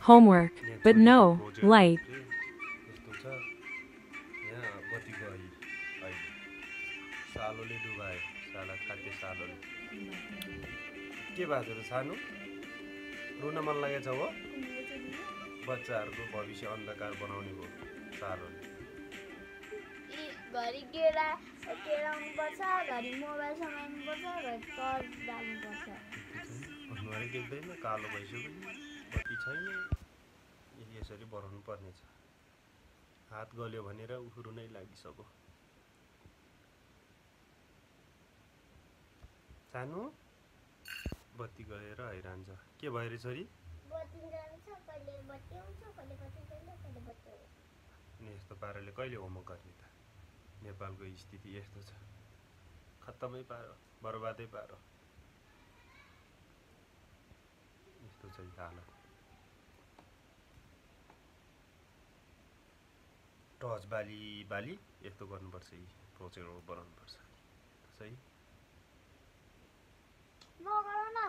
Homework. यहाँ But छोरीको no, project light. यस्तो छ यहाँ बत्ती गयो अहिले सालोले डुबायो साला खाते सालोले के भएको छ सानो रुन मन लागेछ हो बच्चाहरूको भविष्य अन्धकार बनाउने भयो सालोले घरि केराउनुपर्छ घरि मोबाइल समाउनुपर्छ घरि टर्च बाल्नुपर्छ अनुहारै देख्दैन कालो भइसक्यो बत्ती छैन यसरी बनाउनु पर्नेछ हात गल्यो भनेर रुनै लागिसक्यो सानो बत्ती गएर हैरान छ के भयो रे छोरी अनि यस्तो पाराले कहिले होमवर्क गर्ने त नेपालको स्थिति यस्तो छ खत्तमै पारो बर्बादै पारो यस्तो छ हालत टर्च बाली यस्तो गर्नुपर्छ यी प्रोजेक्टहरू बनाउनुपर्छ सही नगर न